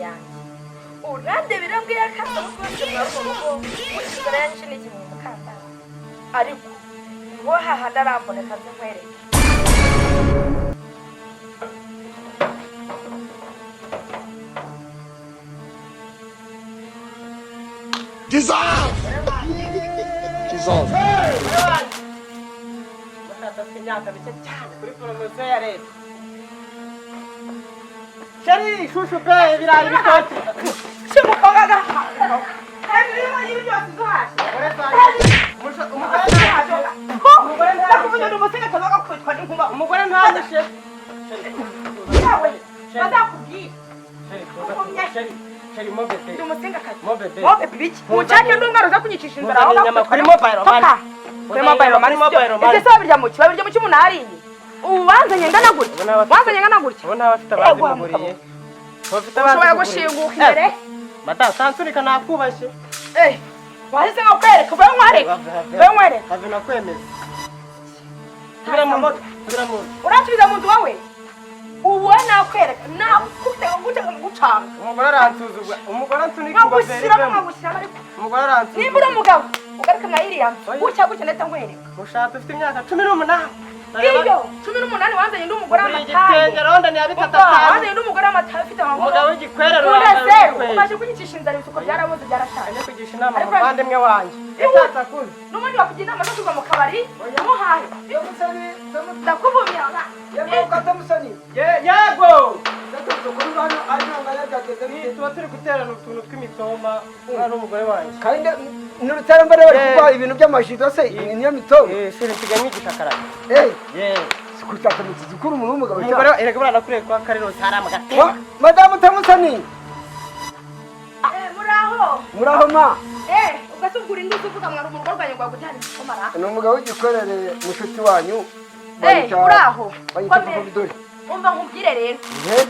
Yanjye urandebera mbwiye akasa rwose muri urwo rugo inzara yanyishe n'iki mu mukandara, ariko niho hahandi aramboneka nze nkwereke. Jesus! Jesus! Musaza afite imyaka mike cyane kuri poromosiyo ya leta. Chérie chouchou pe, ibirayi bitoki. Kimukobwa ibirimo ibi byose uzuhashye. Umugore Ndakuvuga ndi umusinga kazaga kwitwa n'inkuba. Umugore ntanyishe. Yawe bazakubwira. Chérie, chérie, mon bébé. Ndi umusingakazi. Mon bébé. Mon bébé biki mucake ndi umwana uza kunyicisha inzara aho. Muzanye inyama kuri mobile money. Toka. Kuri mobile money. Kuri mobile money. Ibyo se babirya mu ki? Babirya mu ki umuntu ariye? Ubu wanzanye ngana gutya. Ubu n'abafite- Wanzanye ngana gutya. Ubu ntabafite abazimuguriye. Bafite Ushobora abazimuguriye. gushinguka imbere. Madamu, sansunika nakubashye. Eh, wahise nkakwereka ube nkwereke ube nkwereke. Have nakwemeza. Subira mu nzu. Subira mu nzu. Uransubiza mu nzu wowe? Ubu we nakwereka nakutega ngutega ngucanga. Umugore aransuzugura. Umugore ansunika ingofero Nkagushyiramo ivemo. nkagushyiramo ariko. Umugore aransuzugura. Nimba uri umugabo ugaruke mwa iriya nzu. Oya. Gutya gutya ndahita nkwereka. Ushatse ufite imyaka 18. Iyo 18 wanzanye ndi umugore Buri w'amataye. igitenge ronda ni ya bitatu Umva, atanu. wanzanye ndi umugore w'amataye ufite amahoro. Umugabo w'igikwere Unda rurambara zeru w'igikwere. umaze kunyicisha inzara, ibisuko byaraboze byarashaje. Ajya kugisha inama Ariko- umuvandimwe wanjye. Yashatse akuze. N'ubundi bakugira inama zo kuva mu kabari muhahe ndakuvumya. Yego! Tuba turi guterana utuntu tw'imitoma umwana n'umugore wanjye. Kandi n'urutara bari kuguha ibintu by'amajido se niyo mitoma? Eh, shuri nsigaye mwigisha karate. Eh, Yewe. sikushaka ukuri umuntu w'umugabo Umugore cyane. erega buriya nakuriye kwa Karirosi hari amagateka. Madamu Tamusani. Eh, muraho. Muraho ma. Eh, ugasubwura indi uvuga mwari mu rugo rwanjye ngo gutana igikoma ra. Ni umugabo w'igikorere mushuti wanyu. Eh, uraho. Bayita Komera. Papa Bidori. Umva nkubwire rero. Eh,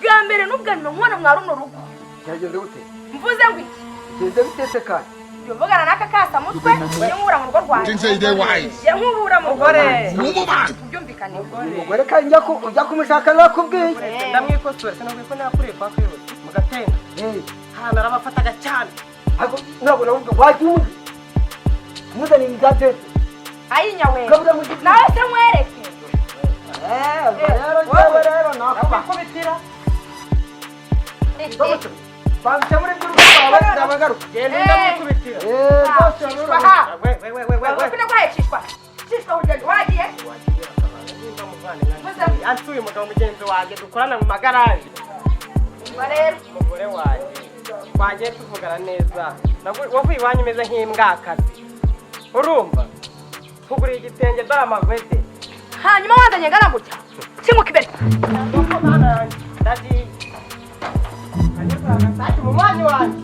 Bwa mbere n'ubwa nyuma nkubona mwari runo rugo. Byagenze gute? Mvuze ngo iki? Genze bitese kandi. Njye mvugana n'aka kasa mutwe, njye nkubura mu rugo rwanjye. Things say they wise. Njye nkubura mu rugo Mugore. rwanjye. Woman! Tubyumvikane. Umugore kandi njya ku ujya kumushaka nakubwiye. Ndamwikosora sinabwiye ko nakuriye kwa Karirosi mu gatenga. Eh, Hano arabafataga cyane. ariko ntabwo navuga wajya umuzanira ibyatetse. Ayinya we. Kabura mu Nawe se nkwereke. Eh, ubwo rero njyewe rero nakuba. Ndakwikubitira. Bamukemura iby'urugo rwawe nzabagaruka. Genda ndamwikubitira. Eh, rwose Cishwa ha. We we we we we. Bakunda guhayicishwa. Cishwa ugenda wagiye. Ansuye umugabo mugenzi wanjye dukorana mu magaraje. Umva rero. Umugore wanjye twagiye tuvugana neza. Wavuye iwanyu umeze nk'imbwakazi, urumva nkuguriye igitenge dore amagwede. Hanyuma wanzanye ngana gutya. Kinguka imbere. Nuko mwana yanjye ndagiye Ajye kuranga sake mu mwanya wanjye.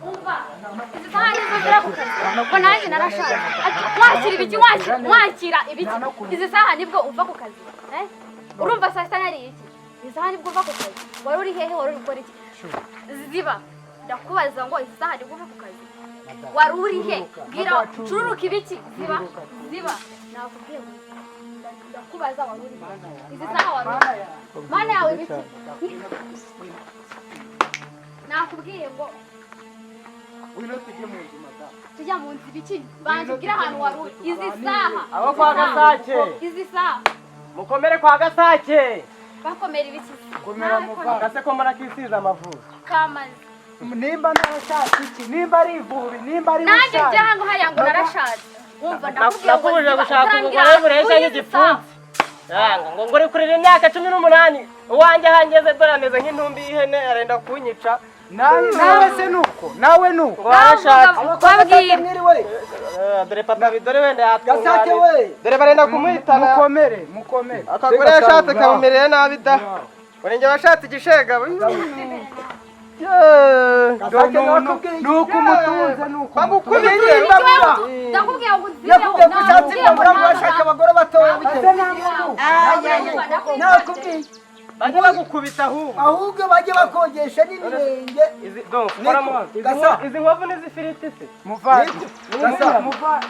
Umva, izi sahani zo ziragukaza ko nanjye narashaje. Ati, wakira ibiki? Wakira, wakira ibiki? Izi saha nibwo uva ku kazi, eh? Urumva saa sita nariye iki? Izi saha nibwo uva ku kazi? Wari uri hehe? Wari uri gukora iki? Ziba, ndakubaza ngo izi saha nibwo uva ku kazi, wari uri he? Bwira cururuka ibiki? Ziba, ziba, nakubwiye ngo ndakubaza, wari uri he izi saha? Wari uri he? Mana yawe, ibiki? Nakubwiye ngo tujya mu nzu ibiki? Banza ubwire ahantu wari uri izi saha. Abo kwa Gasake. Izi saha. Mukomere kwa Gasake. Bakomera ibiki? Komera muva. Agase ko mbona kisize amavuta. Kamaze. Nimba narashatse iki, nimba ari ivubi, nimba ari Nanjye bushali. ibyango hariya ngo narashatse, wumva ndakubwiye ngo Nakubujije ziba, gushaka utarambwira umugore bureshya uri izi saha. nk'igipfunsi. Yanga ngo ngore kurira imyaka 18, uwanjye ahangeze dore ameze nk'intumbi y'ihene arenda kunyica. Nawe se nuko, nawe nuko. Ngo warashatse. Babwira. Mwiriwe. Eh, dore papa bidore wenda Gasake yatwunganira. we. Dore barenda kumuhitana. Mukomere, mukomere. Akagore yashatse kamumereye nabi da. Uri njye washatse igishega. Yeee. Gasake nakubwiye. Nuko umutunze, nuko Bagukubite. Imbabura. Ndakubwiye ngo uzibeho. Nakubwiye ko ushatse imbabura ngo washaka abagore batoya Ese bukene. nta muntu. Nakubwiye. Bajye bagukubita ahubwo. Ahubwo bajye bakogesha n'ibirenge. Izi donc koramo hano. Izi Gasa. Izi nkovu ni iz'ifiriti se? Muvandi. Gasa. Muva.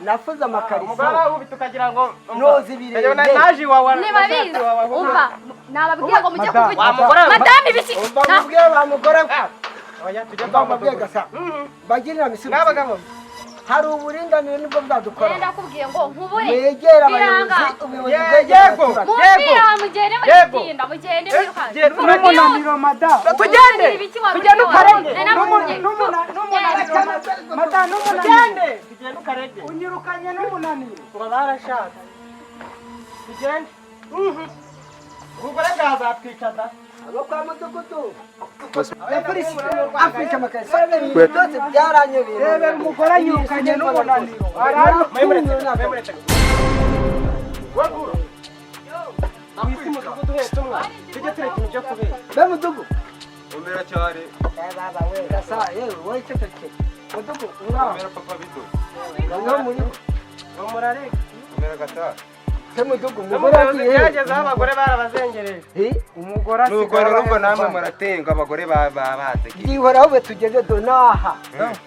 Nafuze amakariso. Umugore arawubita ukagira ngo Noza ibirenge. Naje iwawe. Ntibabizi. Umva, nababwiye ngo mujye Madamu. kuvugira. Wa mugore we. Madamu, ibiki? Umva mubwiye wa mugore we. Oya, tujye Umva kwa mubwiye mudugudu. gasa. Bagirira misubizo. N'abagabo. Hari uburinganire nibwo bwadukora. Genda kubwiye ngo nkubure. Mwegere abayobozi, Biranga. ubuyobozi Ye- bwegere yego. abaturage. Mupira mugende Yego. muritinda, mugende mwirukanka. Genda. N'umunaniro, madamu. Tugende. Tugende ukarenge. N'umunaniro, madamu, n'umunaniro. Tugende. Tugende ukarenge. Unyirukanye n'umunaniro. Ngo barashatse. Tugende. Ubugore bwazatwicaza. Abo kwa mudugudu. Afurika amakariso byose byaranyobeye. Rebera umugore anyirukanye n'umunaniro. Mwemuretse. Wagura. Wisi mudugudu uhetse umwana. Tujye tureka ibintu byo kubeshya. Be mudugu. Umera cyane. Baba we gasa yewe wowe ceceke. Mudugu uraho. Umera papa bido. No muri Ngo murareka. Umera gata. se mudugu No mu umugore buyobozi agiye. byagezeho abagore barabazengereje. Eh? Umugore Nuko asigara rero ubwo ahetse namwe umwana. muratenga abagore babatse. Yihoraho we tugeze donaha.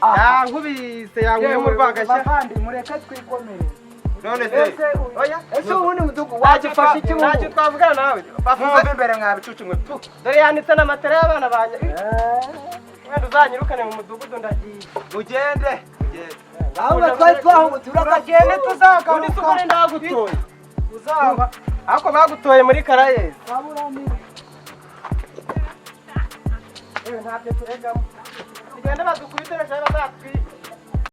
Aha. Yankubise yankuye mu Yewe, rwagashya. bavandi, mureke twikomereze. None se Ese uyu- Oya. Ese ubundi mudugu wadufasha iki Ntacyo ubu? twavugana nawe. Bafuze. mwumve imbere mwa bicucu mwe tu. Dore yanditse n'amatera y'abana banjye. Wenda uzanyirukane mu mudugudu ndagiye. Mugende. Mugende. Ahubwo twari twahubutse Turagende Ubundi se tuzagaruka. ubone ndagutoye. Uzaba. Ariko bagutoye muri karayezi. Waburamire. Yewe ntabyo turegamo. Tugende badukubite nashaka bazatwike.